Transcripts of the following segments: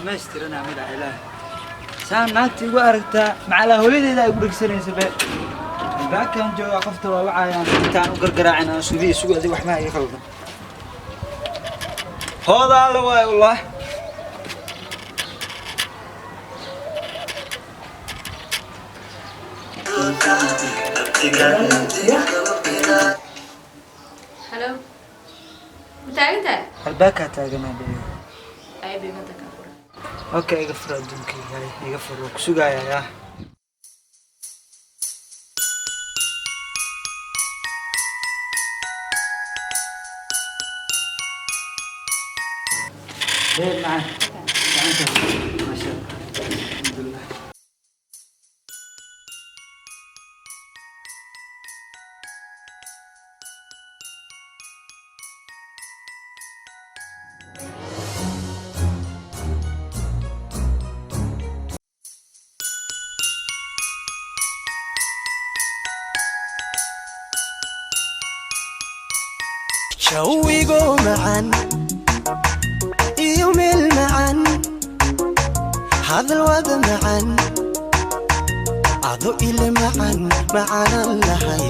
Dhammaystiranaa magaca Ilaahay. Saan naagta igu aragtaa, macalaa hooyadeeda ay igu dhegsanaysa be. Albaabkaan joogaa, qofta waa wacayaan intaan u gargaraacin aan sugiya sugu adig wax maa iga qaldan. Hooda alla waay wallah. Halo, ma taagan tahay? Albaabkaa taaganaa be. Ay babe, hadda kaa fura. Okay, iga fur adduunkayga, iga fur, waa ku sugayaa yaa. Babe, macaan. Gacanta. Maasha Allah. Alxamdulillah. Jawigo macaan iyo meel macaan, hadal wada macaan, ado ile macaan macaanan lahay.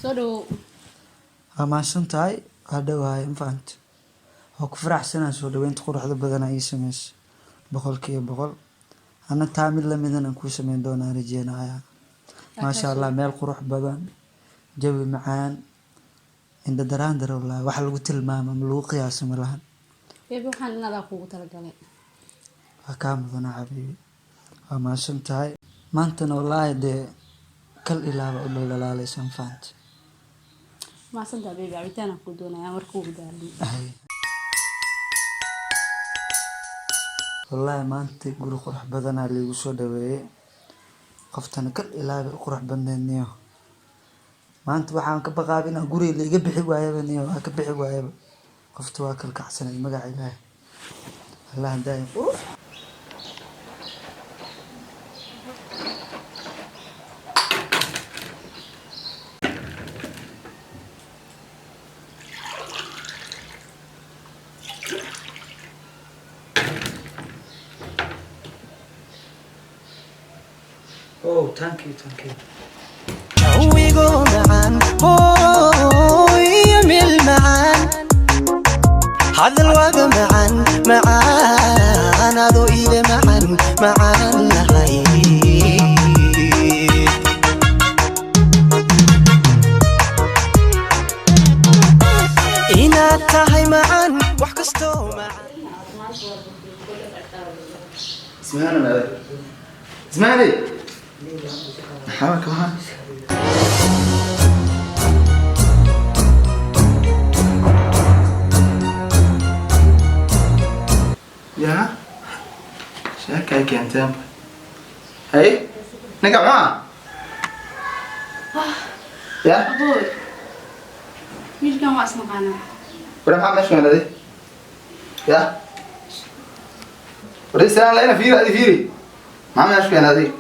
Soo dhawow. Waa mahadsan tahay, waa dhawahay, ma fahanta? Waa ku faraxsanahay soo dhaweynta quruxda badan ay ii sameysay, 100%. Ana taa mid lamidan aan kuu sameyn doonaa rajeynaya. Maasha Allah, meel qurux badan, jawi macaan, indha daraan daro wallaahi, wax lagu tilmaamo ama lagu qiyaaso ma lahan. Babe, waxaan in adaa kuugu talagalay. Waa kaa mudanaa xabiibi, waa mahadsan tahay. Maantana wallaahi dee kal ilaaba u dhaldhalaalaysa, ma fahanta? Mahadsantaha babe, cabitaan aan kuu doonayaa mar kuugu daalin. Ay. Wallaahi maanta guri qurux badanaa liigu soo dhaweeyay. Qoftana kal ilaaba u qurux badneed niyo. Maanta waxaan ka baqaaba inaan guriga la iga bixi waayaba niyo, waa ka bixi waayaba. Qofta waa kal kacsanay magaca Ilaahay. Allah daaya qurux. Oh, thank you, thank you. Jawigo macaan oo iyo meel macaan, hadal wada macaan macaan, ado ile macaan macaanan lahay. Inaad tahay macaan, wax kastoo macaan. اسمعني معلي، اسمعني، حاول كمان. يا شاكا كنتم هاي نقع معاه يا Aboy, wiilkan waa isnaqaanaa. ولا محمد شو هذا يا وريس انا لقينا فيري، هذه فيري محمد شو هذه.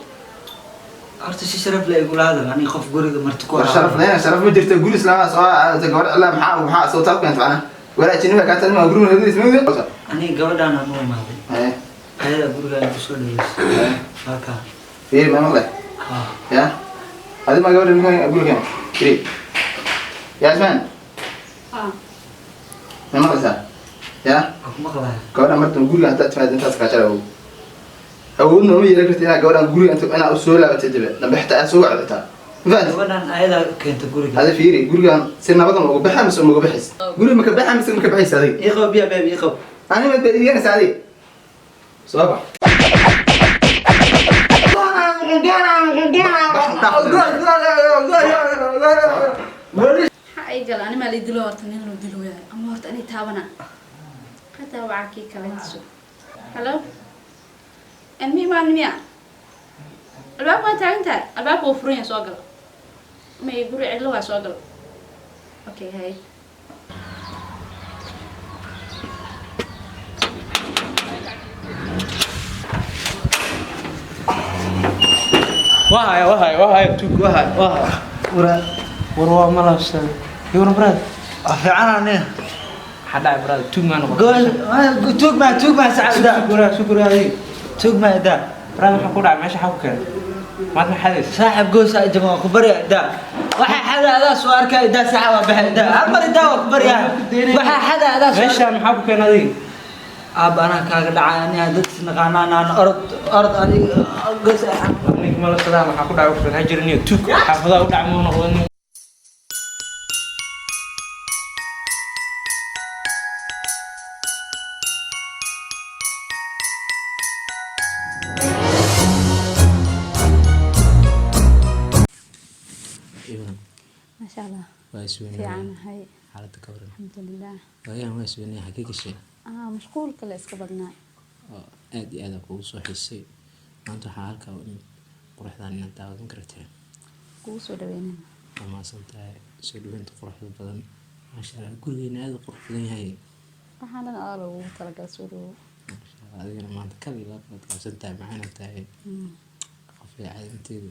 Horta si sharaf leh igula hadal, aniga qof guriga marti ku war sharaf lehna, sharaf ma jirto guri islaama soo gabadh alla maxaa soo taab keenta macna walaa jinniga ka tan ma guriga hadiis ma Aniga gabadhaan aan u imaaday. Eh. Ayada guriga ay kusoo dhaweysay. Waa kaa. Fiiri, ma maqlay? Haa. Ya adi ma gabadha ninkan guriga keen fiiri ya Ismaan. Ah. Ma maqlaysaa ya? Waa ku maqlaya. Gabadha martan guriga haddaad timaado intaas kaa jara awoodna uma yeelan kartid inaad gabadhan guriga inta inaad u soo laabatay dabe dambe xitaa aad soo wacdo xitaa, ma fahanti? Gabadhaan ayadaa keenta guriga. Hada fiiri, gurigan si nabadan uga baxa mise umaga baxays? Guriga maka baxa mise maka baxaysa adiga? Ii qabo biya baby, ii qabo. Ani ma baadiyanaysa adiga? Soo bax. Maxaa ay gala animaa lay dilo horta, nin loo dilo yahay ama horta anay taabana hataa wacaa kii kale intiso. Hello, ilmi imaan miya? Albaabka waa taagan tahay, albaabka wuu furan yahay, soo gala. May guri cidlo waa, soo gala. Okay, hay. Wahaya, wahaya, wahaya, tug, wahaya, wahaya. War War waa malabsan. Yowna brad. Waa fiican aniga. Maxaa dhacay, brother? Tuug maa noqotay? Gool tuug maa, tuug maa, saaxiib, daa. Shukura, shukura adiga. Tuug maa, daa. Brother, maxaa ku dhacay? Meesha xaa ku keenay? Maad ma xadaysa? Saaxiib, goos ay jaban, waa ku barya, daa. Waxaa xada adaa soo arkay, daa. Saaxiib, waa baxay, daa. Hal mar, daa, waa ku baryaa. Waxaa xada adaa soo arkay. Meeshaan maxaa ku keenay adiga? Aab, anaa kaaga dhacay, aniga dad isnaqaanaan aan. Orod, orod adiga, goos ay. Ninka ma la sadaa? Maxaa ku dhacay? Waxaan hajiriniyo tuug xaafadaha u dhac muu noqdo nin. Ivan. Maasha Allah. Waa isweynay. Fiicanahay. Xaaladda ka waran? Alxamdulilah. Waayahan waa isweynay, xagee gashay? Ah, mashquulka la iska badnaa. Oo aad iyo aad aan kugu soo xiisay. Maanta waxaa halkaa u imid quruxdan inaad daawadan karatee. Kugu soo dhaweynana. Waa mahadsan tahay soo dhaweynta quruxda badan. Maasha Allah, gurigeena aad u qurux badan yahay. Waxaan dhan adaa loogu talagalay, soo dhawow. Maasha Allah, adigana maanta kal iyo laab waad qabsan tahay, maxayna tahay qof caadinteedu.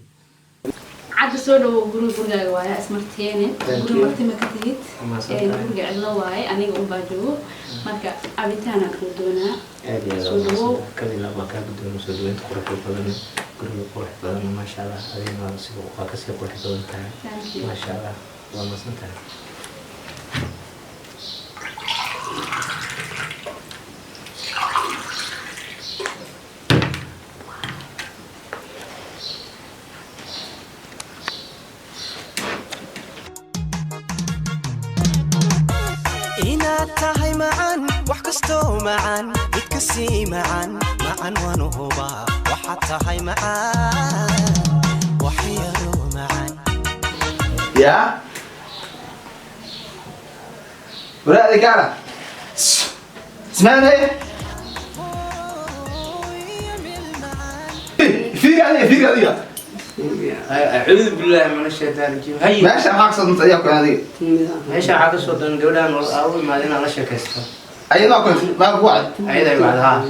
Cadda, soo dhawow. Guriga gurigaaga waaye, ismarteene. Thank Guri you. marti ma ka tihid. Waa mahadsan tahay. Guriga cidlo waaye, aniga unbaa joogo, marka cabitaanaan kuu doonaa. Aad iyo aad Soo waa dhawow. mahadsan tahay. Kal iyo laab waa kaa guddoon soo dhaweynta quruxda badan. Guriga qurux badan, maasha Allah, adigana waa kasii qurux badan tahay. Thank you. Maasha Allah, waa mahadsan tahay. Inaad tahay macaan, wax kastoo macaan mid ka sii macaan, macaan waanu hubaa. Waxaad tahay macaan, wax yaroo macaan. Yaa walaadi kaana ismaanay, fiiri adiga, fiiri adiga. Acuudu billahi min ashaytaan rajiim. Hay. Meesha maxaa kasoo duntay? Ayaa kuwan adiga. Meesha waxaa kasoo doon gabadhaan oo u imaada inaan la sheekaysto. Ayadoo kuwan maa ku wacay? Ayaday bacda haa.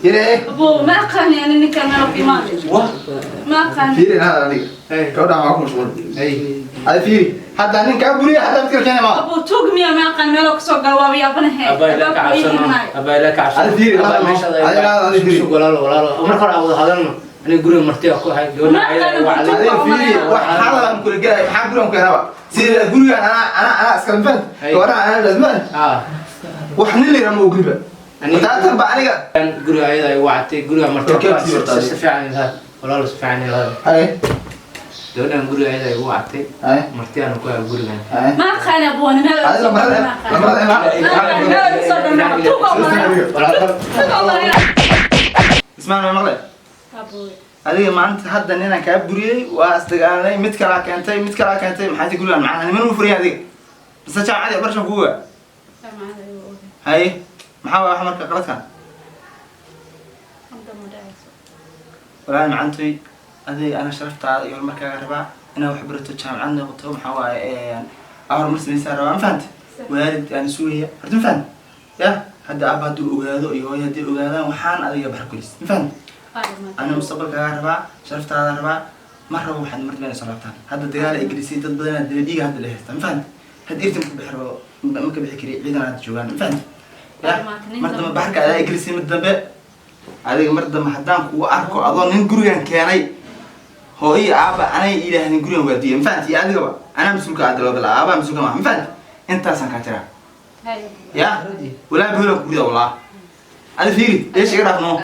Yare. Abo, ma aqaani ani ninkan meel ku imaanay. Wah. Ma aqaani. Fiiri hada adiga. Hey. Gabadhaan waa ku mashquul. Hey. Adi fiiri, hadda nin kaa buriya, hadda mid kale keenay maa. Abo, tuug miya? Ma aqaan meel kasoo galo, waaba yaabanahe. Abaa ilaa ka cabsano, abaa ilaa ka cabsano. Adi fiiri, Abaa meesha adi adi fiiri. Sug, walaalo, walaalo, marka hore aan wada hadalno. Aniga guriga marti ku ahay, gabadha Ma ayada aqaano. wacday. Adiga fiiri, wax hadal aan kula gelay, maxaa gurigan ku keenaba? Sida gurigan anaa iskala fahant. Hey. Gabadhaan anaa lasmaan. Haa. Wax nin la yidhaha ma ogniba. Wataatan ba aniga. Guriga ayada ay wactay, guriga marti Okay, ku ahay. okay. Si fiican ilaha, walaalo, si fiican ilaha. Haye. Gabadhan guriga ayada ay wactay. Haye. Marti aan ku ahay gurigan. Haye. Ma aqaani abo, ani meel Adiga lambarada lambarada Ma aqaani meel kasoo galo, tuug oo malaya. Walaalo. Tuug oo malaya. Ismaan, ma maqlay? Abo. Adiga maanta hadda ninaan kaa buriyey, waa isdagaalanay, mid kalaa keentay, mid kalaa keentay. Maxaa ti gurigan macnaha niman u furiyay adiga base jaamacadii barshan kuuga? Jaamacada igu ogay. Haye, maxaa waay wax marka qaladkan? Hadda ma dhacayso. Walaahi macantoy, adiga ana sharaftaada iyo horumarkaaga rabaa. Inaad wax barato, jaamacad noqoto, maxaa waaye, aa horumar samaysaa rabaa, ma fahante? Waalid aan sugaya horta, ma fahante? Ya hadda aaba hadduu ogaado iyo hooyo haddii ogaadaan, waxaan adiga bar kulis, ma fahante? Waa dhamaatay. Ana mustaqbalkaaga rabaa, sharaftaada rabaa. Ma rabo waxaad mar dambe soo laabtaan. Hadda dagaal ay gelisay, dad badanaa dila dhiiga hadda la haystaa, ma fahante? Hadda irta ma ka bixi rabo, ma ka bixi kari, ciidan hadda joogaan, ma fahante? Ya mar dambe baxarka adaa gelisay, mar dambe adiga, mar dambe haddaan kugu arko adoo nin gurigan keenay, hooyo iyo aaba anay yidhaahdeen gurigan waa diiya, ma fahante? Iyo adigaba anaa mas-uulka aad dalabala, aabaa mas-uulka maaha, ma fahante? Intaasaan kaa jiraa. Haye. Ya walaa, buulan ku rida walaa. Adi fiiri, eesh iga dhaaf noo.